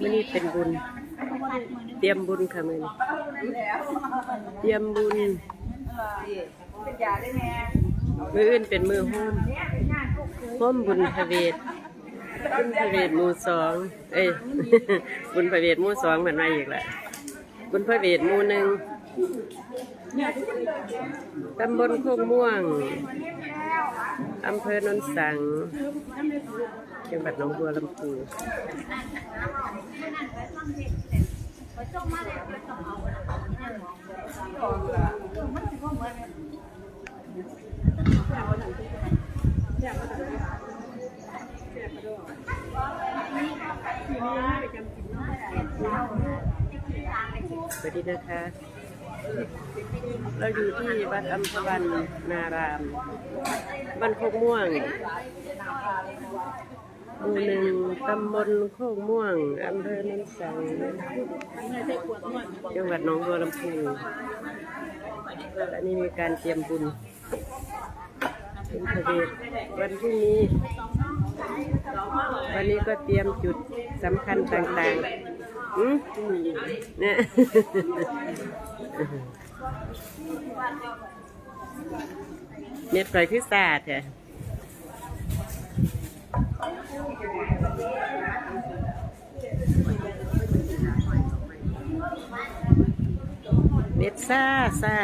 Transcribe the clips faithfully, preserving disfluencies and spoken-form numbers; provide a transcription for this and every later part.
มื้อนี้เป็นบุญ เตรียมบุญค่ะมื้อนี้ เตรียมบุญ มื้ออื่นเป็นมื้อโฮม โฮมบุญพระเวท บุญพระเวทหมู่สอง เอ้ย บุญพระเวทหมู่สอง เพิ่นมาอีกแล้ว บุญพระเวทหมู่หนึ่ง ตำบลโคกม่วง อำเภอโนนสัง จังหวัดหนองบัวลำภู สวัสดีนะคะ เราอยู่ที่วัดอัมพวันนาราม บ้านโคกม่วง หมู่หนึ่ง ตำบลโคกม่วง อำเภอโนนสัง จังหวัดหนองบัวลำภู อันนี้มีการเตรียมบุญ เป็นพระเวท วันพรุ่งนี้ วันนี้ก็เตรียมจุดสำคัญต่างๆ อืม เนี่ย เน็ตข่อยคือซ่าแท้ เน็ตซ่าซ่า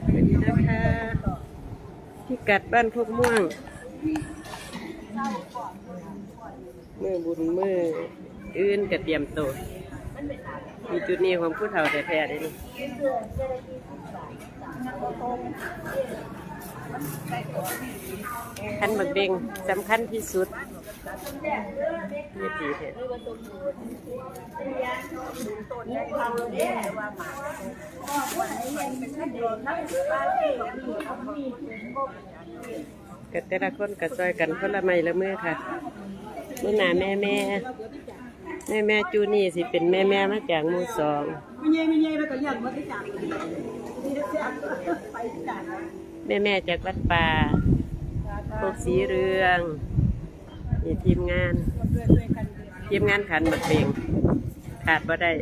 สวัสดีนะคะ พิกัดบ้านโคกม่วง มื้อบุญมื้ออื่นก็เตรียมตัว มีจุดนี้ของผู้เฒ่าแท้ๆเลยนี่ คันบักเบงสำคัญที่สุด นี่ดีแท้ ก็แต่ละคนก็ซ่อยกันคนละไม้ละมือค่ะ มื้อหน้าแม่แม่ แม่แม่จูนี่สิเป็นแม่แม่มาจากหมู่สอง ไม่ใช่ไม่ใช่แล้วก็เรียกว่าที่จากไปจาก แม่แม่จากวัดป่าโคกสีเรือง นี่ทีมงาน ทีมงานขันหมากเบง ขาดบ่ได้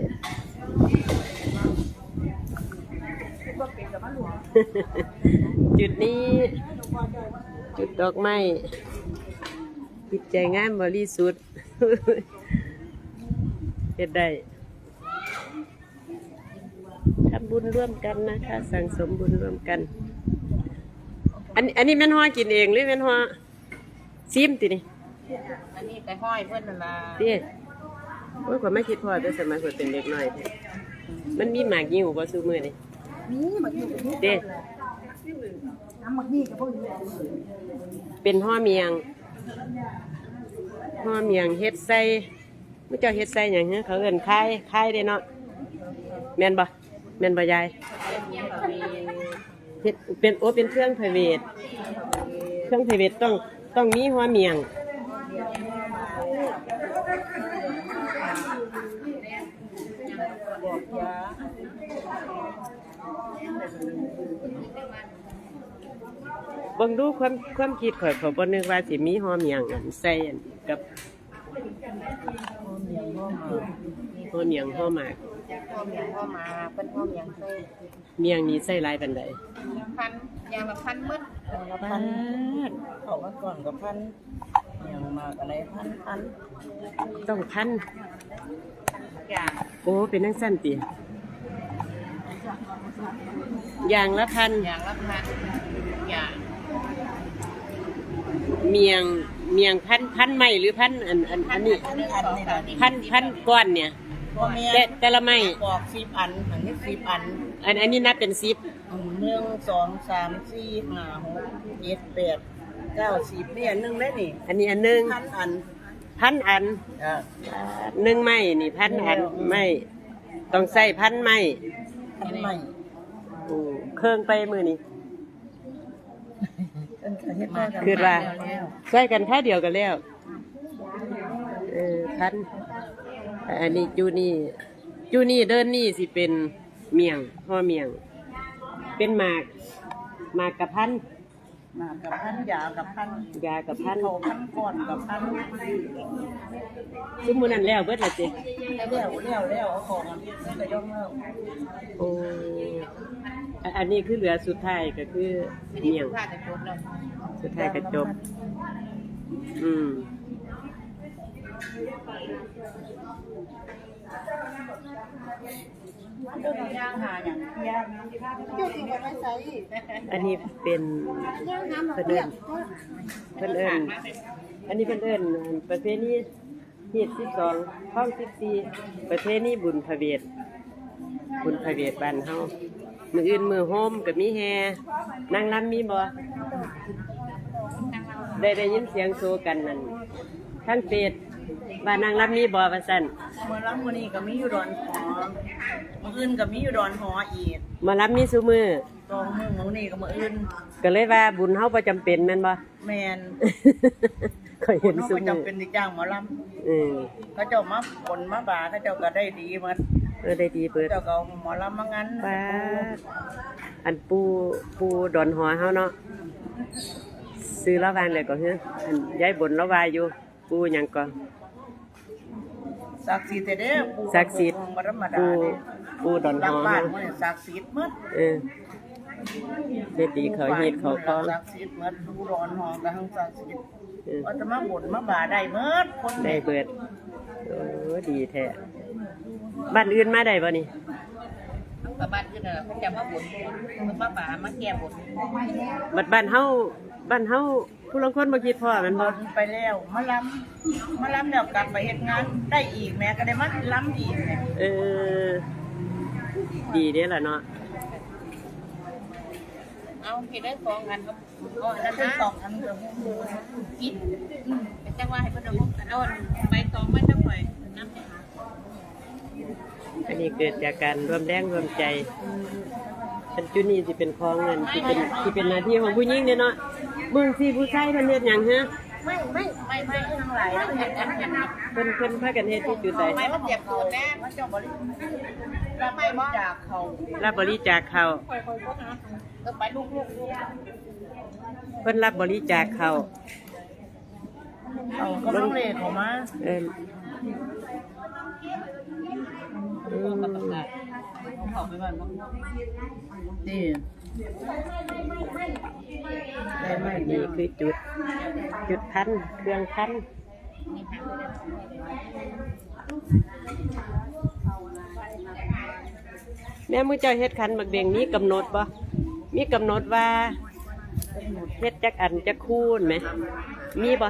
จุดนี้ จุดดอกไม้ จิตใจงามบริสุทธิ์ เฮ็ดได้ ทำบุญร่วมกันนะคะ สั่งสมบุญร่วมกัน อัน อันนี้แม่นฮ้อกินเองหรือแม่นฮ้อ ซิมตินี่ อันนี้ไปฮ้อยเพิ่นนั่นล่ะ ติ โอ้ย ข้อยมาคิดพอแต่สมัยข้อยเป็นเด็กน้อย มันมีหมากงิ้วบ่ซุมื้อนี่ มีหมากงิ้วก็มี ติ น้ำหมากงิ้วก็บ่มี เป็นฮ้อเมี่ยง ฮ้อเมี่ยงเฮ็ดใส่ มื้อเจ้าเฮ็ดใส่หยังหือ เขาเอิ้นคาย คายเด้เนาะ แม่นบ่ แม่นบ่ยาย เฮ็ดเป็น โอ้ เป็นเครื่องพระเวท เครื่องพระเวทต้อง ต้องมีฮ้อเมี่ยง เบิ่งดูความ ความคิดข้อย ข้อยบ่นึกว่าสิมีฮ้อเมี่ยงอันใส่อันกับ ฮ้อเมี่ยงฮ้อหมาก ฮ้อเมี่ยงฮ้อหมาก เพิ่นฮ้อเมี่ยงใส่ เมี่ยงนี่ใส่หลายปานใด พัน อย่างละพันหมด อย่างละพัน ปาด เขามาก่อนก็พัน อย่างมากอะไรพัน พัน ต้องพัน อย่าง โอ้ เป็นจั่งซั้นติ อย่างละพัน อย่างละพัน อย่าง เมี่ยง เมี่ยงพัน พันไม้หรือพันอัน อัน อันนี้ พัน พันก้อนเนี่ย บ่แม่น แต่ แต่ละไม้ บอกสิบอัน อันนี้สิบอัน อัน อันนี้นับเป็นสิบ อืม หนึ่ง สอง สาม สี่ ห้า หก เจ็ด แปด เก้า สิบ นี่อันหนึ่งได้นี่ อันนี้อันหนึ่ง พันอัน พันอัน จ้ะ หนึ่งไม้นี่พันอัน ไม้ ต้องใส่พันไม้ พันไม้ โอ้ เครื่องไปมื้อนี้ เพิ่นก็เฮ็ดมากัน คิดว่า แล้ว ใส่กันคราวเดียวกันแล้ว เออ พัน อันนี้จูนี่ จูนี่เดินนี่สิเป็นเมี่ยง ห่อเมี่ยง เป็นหมาก หมากกะพัน หมากกะพัน ยากะพัน ยากะพัน เขาพันก้อนกะพัน ซุมมื้อนั้นแล้วเบิดละติ แล้ว แล้ว แล้ว เอาของอันนี้ใส่กระย่องแล้ว โอ้ อัน อันนี้คือเหลือสุดท้ายก็คือเมี่ยง สุดท้ายก็จบ อืม อันนี้เป็น เพิ่นเอิ้น เพิ่นเอิ้น อันนี้เพิ่นเอิ้นประเพณีฮีตสิบสอง คองสิบสี่ ประเพณีบุญพระเวท บุญพระเวทบ้านเฮา มื้ออื่นมื้อโฮมก็มีแห่ นางรำมีบ่ ได้ ได้ยินเสียงโซกันนั่น ทางเฟซว่านางรำมีบ่ว่าซั่น หมอลำมื้อนี้ก็มีอยู่ดอนหอ มื้ออื่นก็มีอยู่ดอนหออีก หมอลำมีซุมื้อ สองมื้อ มื้อนี้ก็มื้ออื่น ก็เลยว่าบุญเฮาบ่จำเป็นแม่นบ่ แม่น ข้อยเห็นซุมื้อ บุญเฮาบ่จำเป็นสิจ้างหมอลำ เออ เขาเจ้ามาบนมาบา เขาเจ้าก็ได้ดีหมด เออ ได้ดีเบิด เขาเจ้าก็เอาหมอลำมางาน ป๊าด อันปู่ ปู่ดอนหอเฮาเนาะ ชื่อลาวว่าจั่งใด๋ก็ อันยายบนลาวว่าอยู่ ปู่หยังก็ ศักดิ์สิทธิ์แท้เด้อ ปู่ ศักดิ์สิทธิ์ บ่ธรรมดาเด้ ปู่ ปู่ดอนหอ หลังบ้านมื้อนี้ศักดิ์สิทธิ์หมด เออ เฮ็ดดีเขาฮีตเขาคอง ศักดิ์สิทธิ์หมด ปู่ดอนหอก็ทั้งศักดิ์สิทธิ์ เออ ว่าจะมาบนมาบาได้หมด คนได้เบิด โอ้ ดีแท้ บ้านอื่นมาได้บ่นี่ ก็บ้านอื่นน่ะ เขาจะมาบน มาบา มาแก้บน บัดบ้านเฮา บ้านเฮา ผู้ลางคนบ่คิดพ้อแม่นบ่ ไปแล้ว มาลำ มาลำแล้วกลับไปเฮ็ดงานได้อีกแหม ก็ได้มาลำอีกแหม เออ ดีเด้ล่ะเนาะ เอาเฮ็ดได้สองอันครับ เอาอันนั้นนะ สองอันเดียว กิน อืม เป็นจังหวะให้เพิ่นเอา เอาใบตองมาจังหน่อย น้ำ อันนี้เกิดจากการร่วมแรงร่วมใจ อันจุนี่สิเป็นของเงิน สิเป็น สิเป็นหน้าที่ของผู้หญิงเด้เนาะ เบิ่งสิผู้ชายเพิ่นเฮ็ดหยังฮะ ไม่ ไม่ ไม่ ไม่ ทั้งหลาย เพิ่น เพิ่นพากันเฮ็ดที่จุดใด ไม่มาเจ็บตัวแน่ มาเจ้าบริ รับบริจาคเขา รับบริจาคเขา เออ ไปลูกๆ เพิ่นรับบริจาคเขา เอากำลังเลขออกมา เออ อืม นี่ ได้ไหม นี่คือจุด จุดพัน เครื่องพัน แม่ มื้อเจ้าเฮ็ดขันหมากเบงมีกำหนดบ่ มีกำหนดว่าเฮ็ดจักอันจักคู่นั่นแหม มีบ่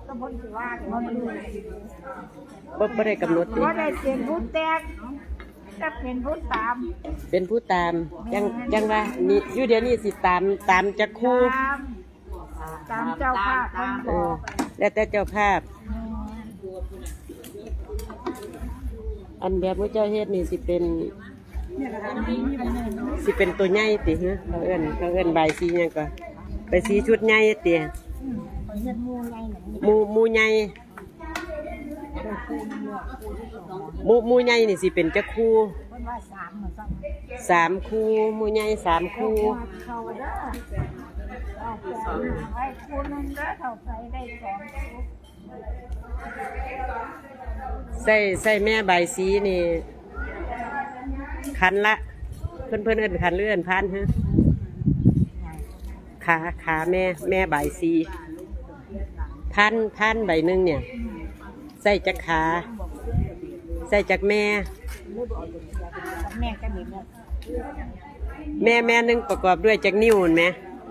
ก็บ่สิว่า บ่ บ่ได้กำหนดติ ว่าได้เป็นผู้แตกกับเป็นผู้ตาม เป็นผู้ตาม จั่ง แม่น จั่งว่านี่ อยู่เดี๋ยวนี้สิตาม ตามจักคู่ ตาม ตามเจ้าภาพเพิ่นบอก เออ แล้วแต่เจ้าภาพ อันแบบมื้อเจ้าเฮ็ดนี่สิเป็น สิเป็นตัวใหญ่ติ ฮะ เขาเอิ้น เขาเอิ้นบายสีหยังก็ บายสีชุดใหญ่ติ อืม ข้อยเฮ็ดหมู่ใหญ่น่ะ หมู่ หมู่ใหญ่ หมู่ หมู่ใหญ่นี่สิเป็นจักคู่ เพิ่นว่าสาม ว่าซั่น สามคู่ หมู่ใหญ่สามคู่ เข้าเด้อ เอาไปไว้คู่หนึ่งเด้อ เข้าไปได้สองคู่ ใส่ ใส่แม่บายสีนี่ ขันละ เพิ่น เพิ่นเอิ้นขันหรือเอิ้นพานฮะ ขา ขาแม่ แม่บายสี พาน พานใบหนึ่งเนี่ย ใส่จักขา ใส่จักแม่ แม่ก็มีแม่ แม่ แม่หนึ่งประกอบด้วยจักนิ้วแม่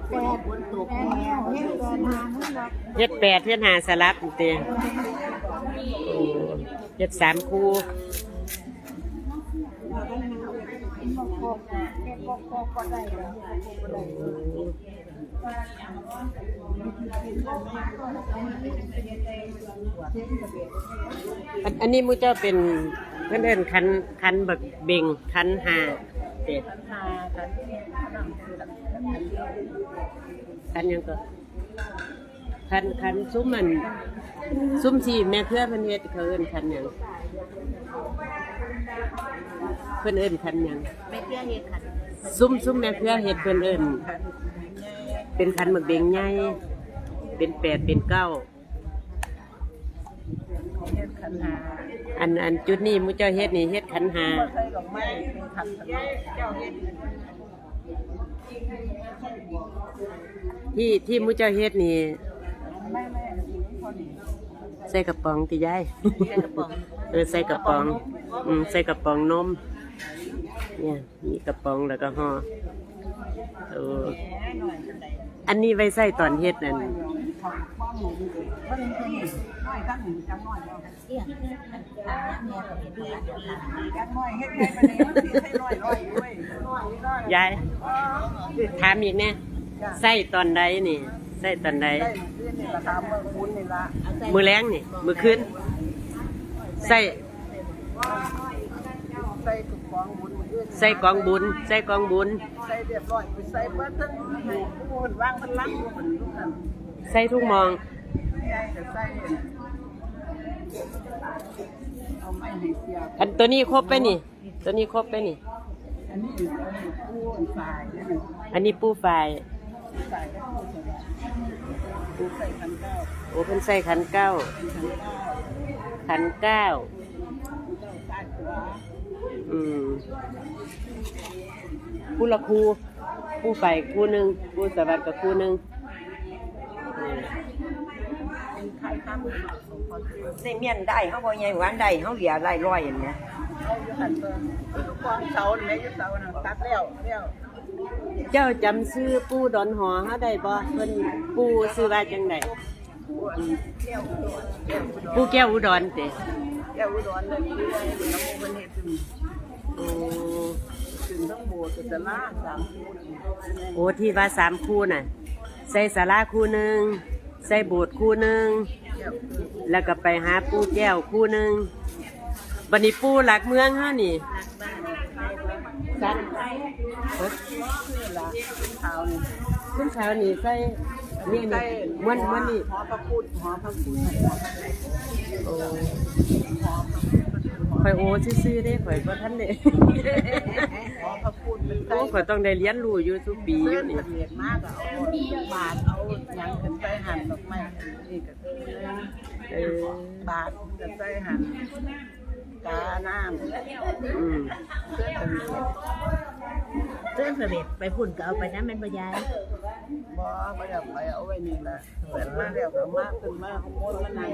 แปด แปด เฮ็ดแปด เฮ็ดห้าสลับติ โอ้ เฮ็ดสามคู่ อัน อันนี้หมู่เจ้าเป็น เพิ่นเอิ้นขัน ขันหมากเบง ขันห้าเด้ ขันหยังก็ ขัน ขันซุมอัน ซุมที่แม่เครือเพิ่นเฮ็ด เขาเอิ้นขันหยัง เพิ่นเอิ้นขันหยัง แม่เครือเฮ็ดขัน ซุม ซุมแม่เครือเฮ็ดเพิ่นเอิ้น เป็นขันหมากเบงใหญ่ เป็นแปดเป็นเก้า เฮ็ดขันห้า อัน อันจุดนี้หมู่เจ้าเฮ็ดนี่เฮ็ดขันห้า บ่ใส่ดอกไม้ เป็นขัน ที่ ที่หมู่เจ้าเฮ็ดนี่ ไม่ ไม่ อันนี้พอดี ใส่กระป๋องติยาย ใส่กระป๋อง เออ ใส่กระป๋อง กระป๋องนม อืม ใส่กระป๋องนม เนี่ย มีกระป๋องแล้วก็ห่อ เออ อันนี้ไว้ใส่ตอนเฮ็ดนั่น ยาย ถามอีกแน่ ใส่ตอนใดนี่ ใส่ตอนใด มื้อแลงนี่ มื้อคืน ใส่ ใส่กองบุญ มื้ออื่น ใส่กองบุญ ใส่กองบุญ ใส่เรียบร้อย ไปใส่เบิดทั้งผู้เพิ่นวางเพิ่นลังอยู่เพิ่นอยู่นั่น ใส่ทุกหม่อง ยายก็ใส่ เอาไม้ให้เสีย อันตัวนี้ครบไปนี่ ตัวนี้ครบไปนี่ อันนี้ อันนี้ปูฝ้ายเด้อนี่ อันนี้ปูฝ้าย ฝ้ายกับปูสวัสดิ์ ปูใส่ขันเก้า โอ้ เพิ่นใส่ขันเก้า ขันเก้า ขันเก้า อืม ผู้ละคู่ ผู้ไปคู่หนึ่ง ผู้สวัสดิ์กับคู่หนึ่ง อืม ได้เมียนได้ เฮาบ่ใหญ่หวานได้ เฮาเหลือหลายร้อยหั่นแหม เอาอยู่หั่นเบิ่ง อยู่กองเสานั่นแหละ อยู่เสานั่นตัดแล้ว แล้ว เจ้าจำชื่อปู่ดอนหอเฮาได้บ่ เพิ่น ปู่ชื่อว่าจังใด ปู่แก้วอุดรติ แก้วอุดรเลย ปู่ใหญ่เพิ่นนำหมู่เพิ่นเฮ็ดขึ้น โอ้ ขึ้นทั้งโบสถ์ศาลาสามคู่ โอ้ ที่ว่าสามคู่น่ะ ใส่ศาลาคู่หนึ่ง ใส่โบสถ์คู่หนึ่ง แล้วก็ไปหาปู่แก้วคู่หนึ่ง บัดนี้ปู่หลักเมืองเฮานี่ สัก นี่ล่ะ ขาวนี่ ขึ้นขาวนี่ใส่ นี่ นี่ ใส่ ม้วน ม้วนนี่ หอพระคุณ หอพระคุณ โอ้ หอพระคุณ ข่อยโอ้ซื่อๆเด้ ข่อยบ่ทันได้ หอพระคุณ มันใส่ โอ้ ข่อยต้องได้เรียนรู้อยู่ซุปีอยู่นี่ เสด็จมาก็เอาบาตรเอาหยังขึ้นไปหั่นดอกไม้นี่ก็ เออ บาตรก็ใส่หั่น กาน้ำ อืม เสื้อสนิท เสื้อสนิทไปพุ่นก็เอาไปนะแม่นบ่ยาย บ่ บ่ได้ไป เอาไว้นี่ล่ะ เปิดมาแล้วก็มาขึ้นมาข้างบนมานั่ง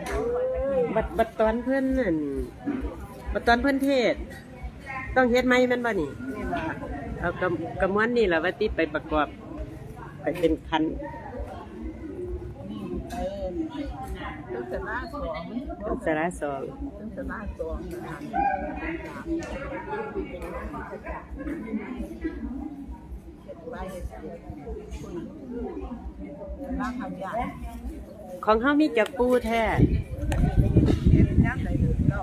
บัด บัดตอนเพิ่นนั่น บัดตอนเพิ่นเทศน์ ต้องเฮ็ดใหม่แม่นบ่นี่ นี่ล่ะ เอากะ กะม้วนนี่ล่ะว่าติไปประกอบ ไปเป็นขัน นี่ไป เพิ่นสาราสอง เพิ่นสาราสอง เพิ่นสาราสองนะคะ เฮ็ดไว้เฮ็ดเสีย เพิ่นมาขยัน ของเฮามีจักปู่แท้ เฮ็ดยามใดเก้า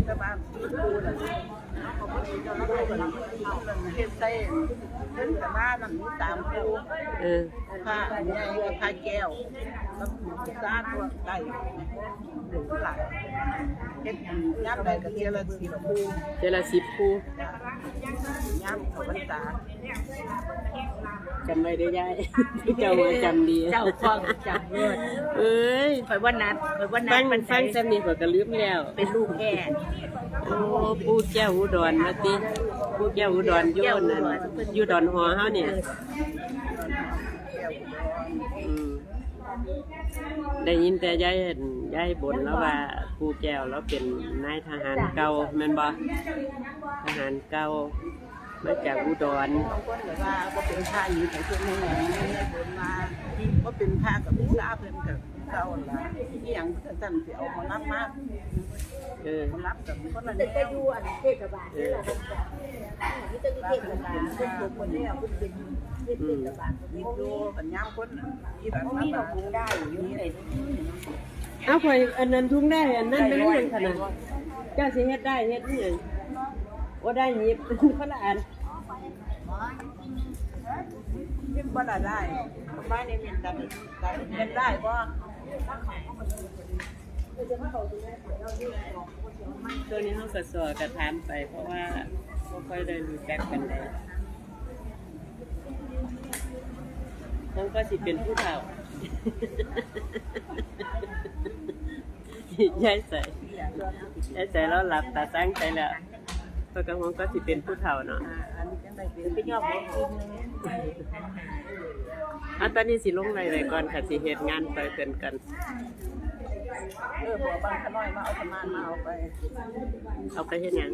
แต่ว่าปู่น่ะ เฮ็ดใส่เพิ่นก็มานั่นมีสามคู่ เออ พระใหญ่กับพระแก้ว กับปู่ซาตัวใด เฮ็ดยามใดก็เทื่อละสิบคู่ เทื่อละสิบคู่ จ้ะ ยามเข้าพรรษา จำไว้เด้อยาย เจ้าว่าจำดี เจ้าของจำเลิศ เอ้ย ข่อยบ่นัด ข่อยบ่นัด ฟัง ปานใด ฟังซ้ำนี่ข่อยก็ลืมแล้ว เป็นลูกแก่ โอ้ ปู่แก้วอุดรว่าติ ปู่แก้วอุดรอยู่นั่น แก้วอุดร อยู่ดอนหอเฮานี่ อืม ได้ยินแต่ยาย ยายบ่นแล้วว่า ปู่แก้วแล้วเป็นนายทหารเก่าแม่นบ่ ทหารเก่า มาจากอุดร บางคนก็ว่าบ่เป็นพระอีก บางคนก็ว่าบ่เป็นพระกับผู้ลาเพิ่นก็เก่าล่ะ อีหยังจั่งซั่นสิเอาหมอลำมา เออ หมอลำกับคนละแนว แต่อยู่อันเทศบาลนี่ล่ะ เออ นี่จะอยู่เทศบาล เพิ่นบ่แล้ว เพิ่นเป็นเทศบาล อืม นี่อยู่กันยามคนอีหยังมาบ่ได้อยู่นี่ เอาข่อยอันนั้นถุงได้ อันนั้นเป็นหยังขนาด เจ้าสิเฮ็ดได้เฮ็ดอีหยัง บ่ได้หยิบ คนละอัน เฮ็ดบ่ละได้ มานี่เป็นตัด ตัดเฮ็ดได้บ่ ตัวนี้เขาก็สอดกระถามไป เพราะว่าบ่ค่อยได้รู้จักกันเลยมันก็สิเป็นผู้เฒ่า ยายใส่ ยายใส่แล้วหลับตาตั้งใจแล้ว ตัวกระหงก็สิเป็นผู้เฒ่าเนาะ อันนี้จังได๋เป็นไปยอมของกิน อันตอนนี้สิลงไลน์ไว้ก่อนค่ะ สิเฮ็ดงานซอยเพิ่นกัน เออบอกบางขน้อยมาเอาประมาณมาเอาไป เอาไปเฮ็ดหยัง